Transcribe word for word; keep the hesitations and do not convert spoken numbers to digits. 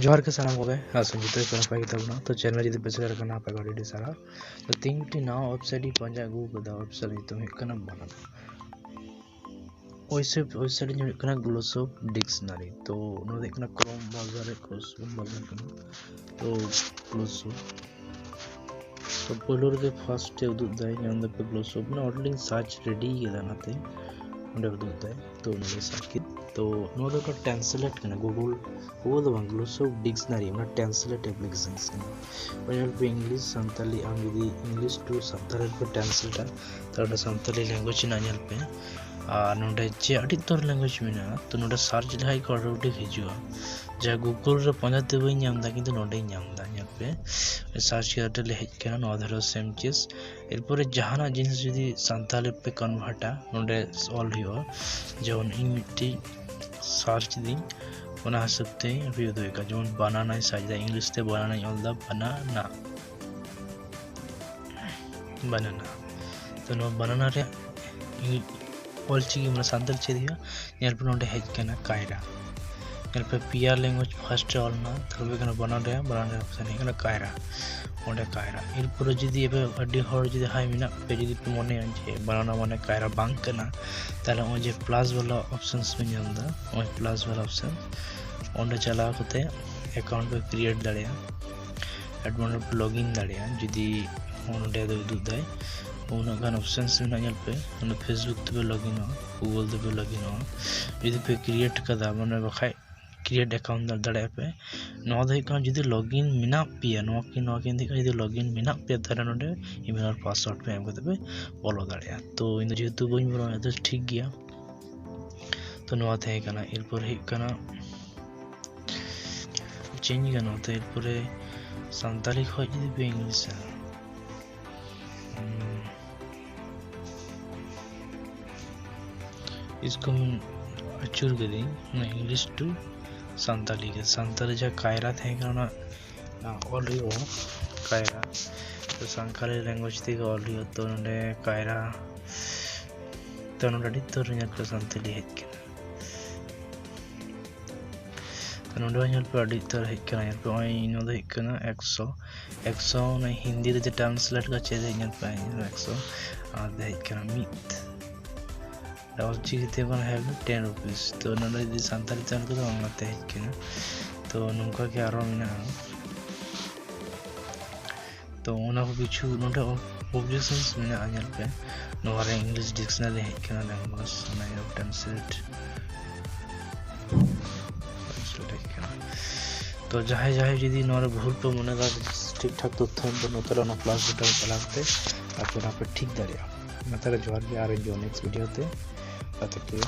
ᱡᱚᱦᱟᱨ ᱜᱮ ᱥᱟᱱᱟᱢ ᱠᱚᱜᱮ, ᱟᱥᱟ ᱠᱚᱨᱤ ᱡᱚᱛᱚ ᱜᱮ ᱱᱟᱯᱟᱭ ᱜᱮ ᱛᱟᱵᱚᱱᱟ᱾ ᱛᱚ channel ᱡᱩᱫᱤ ᱯᱮ ᱥᱮᱴᱮᱨ ᱟᱠᱟᱱᱟ, ᱟᱯᱮ ᱠᱚ ᱟᱹᱰᱤ ᱟᱹᱰᱤ ᱥᱟᱨᱦᱟᱣ᱾ ᱛᱚ ᱛᱮᱦᱮᱧ ᱢᱤᱫᱴᱤᱡ ᱱᱟᱣᱟ website ᱤᱧ ᱯᱟᱸᱡᱟ ᱟᱹᱜᱩ ᱠᱟᱫᱟ, website ᱧᱩᱛᱩᱢ ᱦᱩᱭᱩᱜ ᱠᱟᱱᱟ ᱵᱟᱱᱟᱱᱟ᱾ Website, website ᱧᱩᱛᱩᱢ ᱦᱩᱭᱩᱜ ᱠᱟᱱᱟ Glossop Dictionary᱾ ᱛᱚ ᱱᱚᱣᱟ ᱫᱚ ᱦᱩᱭᱩᱜ ᱠᱟᱱᱟ Chrome browser ᱨᱮ, Chrome browser ᱠᱟᱱᱟ᱾ ᱛᱚ Glossop, ᱛᱚ ᱯᱳᱭᱞᱳ ᱨᱮᱜᱮ first ᱮ ᱩᱫᱩᱜ ᱫᱟᱭ, ᱧᱮᱞ ᱫᱟᱯᱮ Glossop, ᱢᱟᱱᱮ already search ready ᱠᱟᱫᱟ, ᱚᱱᱟᱛᱮ ᱚᱸᱰᱮ ᱩᱫᱩᱜ ᱫᱟᱭ᱾ ᱛᱚ ᱚᱱᱟ ᱜᱮ search ᱠᱮᱫ᱾ ᱛᱚ ᱱᱚᱣᱟ ᱫᱚ ᱢᱤᱫᱴᱟᱝ translate ᱠᱟᱱᱟ, Google, Google ᱫᱚ ᱵᱟᱝ, Glossop Dictionary, ᱚᱱᱟ translate applications ᱠᱟᱱᱟ᱾ ᱧᱮᱞ ᱯᱮ, English ᱥᱟᱱᱛᱟᱞᱤ, ᱟᱢ ᱡᱩᱫᱤ English to ᱥᱟᱱᱛᱟᱲᱤ ᱨᱮᱯᱮ translate ᱟ, ᱛᱟᱦᱞᱮ ᱚᱸᱰᱮ ᱥᱟᱱᱛᱟᱞᱤ language ᱨᱮᱱᱟᱜ ᱧᱮᱞ ᱯᱮ᱾ ᱟᱨ ᱱᱚᱰᱮ ᱡᱮ ᱟᱹᱰᱤ ᱩᱛᱟᱹᱨ language ᱢᱮᱱᱟᱜᱼᱟ, ᱛᱚ ᱱᱚᱰᱮ search ᱞᱮᱠᱷᱟᱡ ᱜᱮ automatic ᱦᱤᱡᱩᱜᱼᱟ᱾ ᱡᱟ Google ᱨᱮ ᱯᱟᱸᱡᱟ ᱛᱮ ᱵᱟᱹᱧ ᱧᱟᱢ ᱮᱫᱟ, ᱠᱤᱱᱛᱩ ᱱᱚᱰᱮᱧ ᱧᱟᱢ ᱮᱫᱟ᱾ ᱧᱮᱞ ᱯᱮ, search ᱠᱮᱫᱟ, ᱚᱸᱰᱮ ᱞᱮ ᱦᱮᱡ ᱠᱟᱱᱟ, ᱱᱚᱣᱟ ᱫᱷᱟᱨᱮ same case᱾ ᱮᱨᱯᱚᱨᱮ ᱡᱟᱦᱟᱱᱟᱜ ᱡᱤᱱᱤᱥ ᱡᱩᱫᱤ ᱥᱟᱱᱛᱟᱲᱤ ᱯᱮ convert ᱟ, ᱱᱚᱰᱮ ᱚᱞ ᱦᱩᱭᱩᱜᱼᱟ᱾ ᱡᱮᱢᱚᱱ ᱤᱧ ᱢᱤᱫᱴᱤᱡ search ᱫᱤᱧ, ᱚᱱᱟ ᱦᱤᱥᱟᱹᱵ ᱛᱮ ᱩᱫᱩᱜ ᱮᱫᱟ᱾ ᱡᱮᱢᱚᱱ ᱵᱟᱱᱟᱱᱟᱧ search ᱮᱫᱟ, English ᱛᱮ ᱵᱟᱱᱟᱱᱟᱧ ᱚᱞ ᱮᱫᱟ, ᱵᱟᱱᱟᱱᱟ, ᱵᱟᱱᱟᱱᱟ᱾ ᱛᱚ ᱱᱚᱣᱟ ᱵᱟᱱᱟᱱᱟ ᱨᱮᱭᱟᱜ ᱤᱝ-, ᱚᱞᱪᱤᱠᱤ ᱢᱟᱱᱮ ᱥᱟᱱᱛᱟᱲ ᱪᱮᱫ ᱦᱩᱭᱩᱜᱼᱟ? ᱧᱮᱞ ᱯᱮ, ᱱᱚᱰᱮ ᱦᱮᱡ ᱠᱟᱱᱟ ᱠᱟᱭᱨᱟ᱾ ᱧᱮᱞ ᱯᱮ, ᱯᱮᱭᱟ language first ᱨᱮ ᱚᱞ ᱮᱱᱟ, ᱛᱟᱦᱞᱮ ᱦᱩᱭᱩᱜ ᱠᱟᱱᱟ ᱵᱟᱱᱟᱱ ᱨᱮᱭᱟᱜ, ᱵᱟᱱᱟᱱ ᱨᱮᱭᱟᱜ option ᱦᱮᱡ ᱠᱟᱱᱟ ᱠᱟᱭᱨᱟ, ᱚᱸᱰᱮ ᱠᱟᱭᱨᱟ᱾ ᱮᱨᱯᱚᱨᱮ ᱡᱩᱫᱤ ᱟᱯᱮ ᱟᱹᱰᱤ ᱦᱚᱲ ᱡᱩᱫᱤ ᱦᱟᱭ ᱢᱮᱱᱟᱜ ᱯᱮ, ᱡᱩᱫᱤ ᱯᱮ ᱢᱚᱱᱮᱭᱟ ᱡᱮ ᱵᱟᱱᱟᱱᱟ ᱢᱟᱱᱮ ᱠᱟᱭᱨᱟ ᱵᱟᱝ ᱠᱟᱱᱟ, ᱛᱟᱦᱞᱮ ᱱᱚᱜᱼᱚᱭ ᱡᱮ plus ᱵᱟᱞᱟ options ᱯᱮ ᱧᱮᱞ ᱮᱫᱟ, ᱱᱚᱜᱼᱚᱭ plus ᱵᱟᱞᱟ option, ᱚᱸᱰᱮ ᱪᱟᱞᱟᱣ ᱠᱟᱛᱮ account ᱯᱮ create ᱫᱟᱲᱮᱭᱟᱜᱼᱟ, account ᱯᱮ login ᱫᱟᱲᱮᱭᱟᱜᱼᱟ᱾ ᱡᱩᱫᱤ ᱱᱚᱜᱼᱚ ᱱᱚᱰᱮ ᱫᱚ ᱩᱫᱩᱜ ᱫᱟᱭ, ᱩᱱᱟᱹᱜ ᱜᱟᱱ options ᱢᱮᱱᱟᱜᱼᱟ, ᱧᱮᱞ ᱯᱮ, ᱚᱸᱰᱮ Facebook ᱛᱮᱯᱮ loginᱚᱜᱼᱟ, Google ᱛᱮᱯᱮ loginᱚᱜᱼᱟ, ᱡᱩᱫᱤ ᱯᱮ create ᱠᱟᱫᱟ, ᱢᱟᱱᱮ ᱵᱟᱠᱷᱟᱡ create account ᱫᱟ-, ᱫᱟᱲᱮᱭᱟᱜᱼᱟ ᱯᱮ᱾ ᱱᱚᱣᱟ ᱫᱚ ᱦᱩᱭᱩᱜ ᱠᱟᱱᱟ ᱡᱩᱫᱤ login ᱢᱮᱱᱟᱜ ᱯᱮᱭᱟ, ᱱᱚᱣᱟ ᱠᱤ, ᱱᱚᱣᱟ ᱠᱤᱱ ᱫᱚ ᱦᱩᱭᱩᱜ ᱠᱟᱱᱟ ᱡᱩᱫᱤ login ᱢᱮᱱᱟᱜ ᱯᱮᱭᱟ, ᱛᱟᱦᱞᱮ ᱱᱚᱰᱮ email ᱟᱨ password ᱯᱮ ᱮᱢ ᱠᱟᱛᱮ ᱯᱮ ᱵᱚᱞᱚ ᱫᱟᱲᱮᱭᱟᱜᱼᱟ᱾ ᱛᱚ ᱤᱧ ᱫᱚ ᱡᱮᱦᱮᱛᱩ ᱵᱟᱹᱧ ᱵᱚᱞᱚᱱᱟ, ᱛᱚ ᱴᱷᱤᱠ ᱜᱮᱭᱟ᱾ ᱛᱚ ᱱᱚᱣᱟ ᱛᱟᱦᱮᱸ ᱠᱟᱱᱟ᱾ ᱮᱨᱯᱚᱨ ᱦᱩᱭᱩᱜ ᱠᱟᱱᱟ change ᱜᱟᱱᱚᱜᱼᱟ᱾ ᱛᱚ ᱮᱨᱯᱚᱨᱮ ᱥᱟᱱᱛᱟᱲᱤ ᱠᱷᱚᱡ ᱡᱩᱫᱤ ᱯᱮ English ᱟ, ᱩᱸ, ᱤᱥᱠᱩᱞ ᱟᱹᱪᱩᱨ ᱠᱤᱫᱟᱹᱧ, ᱚᱱᱟ English to ᱥᱟᱱᱛᱟᱲᱤ ᱜᱮ᱾ ᱥᱟᱱᱛᱟᱲᱤ ᱡᱟᱦᱟᱸ ᱠᱟᱭᱨᱟ ᱛᱟᱦᱮᱸ ᱠᱟᱱᱟ, ᱚᱱᱟ, ᱚᱱᱟ ᱚᱞ ᱦᱩᱭᱩᱜᱼᱟ, ᱠᱟᱭᱨᱟ᱾ ᱛᱚ ᱥᱟᱱᱛᱟᱲᱤ language ᱛᱮᱜᱮ ᱚᱞ ᱦᱩᱭᱩᱜᱼᱟ᱾ ᱛᱚ ᱱᱚᱰᱮ ᱠᱟᱭᱨᱟ, ᱛᱚ ᱱᱚᱰᱮ ᱟᱹᱰᱤ ᱩᱛᱟᱹᱨ ᱧᱮᱞ ᱯᱮ ᱥᱟᱱᱛᱟᱲᱤ ᱦᱮᱡ ᱠᱟᱱᱟ᱾ ᱛᱚ ᱱᱚᱰᱮ ᱦᱚᱸ ᱧᱮᱞ ᱯᱮ ᱟᱹᱰᱤ ᱩᱛᱟᱹᱨ ᱦᱮᱡ ᱠᱟᱱᱟ᱾ ᱧᱮᱞ ᱯᱮ ᱱᱚᱜᱼᱚᱭ ᱱᱚᱣᱟ ᱫᱚ ᱦᱮᱡ ᱠᱟᱱᱟ ᱮᱠᱥᱚ᱾ ᱮᱠᱥᱚ ᱚᱱᱟ ᱦᱤᱱᱫᱤ ᱨᱮ ᱡᱮ translate ᱠᱟᱛᱮ ᱦᱮᱡ, ᱧᱮᱞ ᱯᱮ ᱮᱠᱥᱚ, ᱟᱨ ᱦᱮᱡ ᱠᱟᱱᱟ ᱢᱤᱫ᱾ ᱚᱞᱪᱤᱠᱤ ᱛᱮ ᱵᱚᱱ have ten rupees᱾ ᱛᱚ ᱱᱚᱰᱮ ᱡᱩᱫᱤ ᱥᱟᱱᱛᱟᱲᱤ ᱛᱮ ᱚᱞ ᱠᱟᱫᱟ, ᱚᱱᱟᱛᱮ ᱦᱮᱡ ᱠᱟᱱᱟ᱾ ᱛᱚ ᱱᱚᱝᱠᱟ ᱜᱮ ᱟᱨᱦᱚᱸ ᱢᱮᱱᱟᱜᱼᱟ᱾ ᱛᱚ ᱚᱱᱟ ᱠᱚ ᱠᱤᱪᱷᱩ ᱱᱚᱰᱮ objections ᱢᱮᱱᱟᱜᱼᱟ, ᱧᱮᱞ ᱯᱮ᱾ ᱱᱚᱣᱟ ᱨᱮ English dictionary ᱦᱮᱡ ᱠᱟᱱᱟ, language ᱚᱱᱟ translate, translate ᱦᱮᱡ ᱠᱟᱱᱟ᱾ ᱛᱚ ᱡᱟᱦᱟᱸᱭ ᱡᱟᱦᱟᱸᱭ ᱡᱩᱫᱤ ᱱᱚᱣᱟ ᱨᱮ ᱵᱷᱩᱞ ᱯᱮ ᱢᱚᱱᱮ ᱫᱟ, ᱴᱷᱤᱠ ᱴᱷᱟᱠ ᱛᱚᱛᱛᱷᱚ ᱮᱢ ᱵᱟᱹᱱᱩᱜ, ᱛᱟᱦᱚᱞᱮ ᱚᱱᱟ plus button ᱪᱟᱞᱟᱣ ᱠᱟᱛᱮ ᱟᱯᱮ ᱚᱱᱟ ᱯᱮ ᱴᱷᱤᱠ ᱫᱟᱲᱮᱭᱟᱜᱼᱟ᱾ ᱢᱟ ᱛᱟᱦᱚᱞᱮ ᱡᱚᱦᱟᱨ ᱜᱮ, ᱟᱨ ᱦᱤᱡᱩᱜᱼᱟ next video ᱛᱮ᱾ ᱛᱟᱛᱮ ᱠᱮ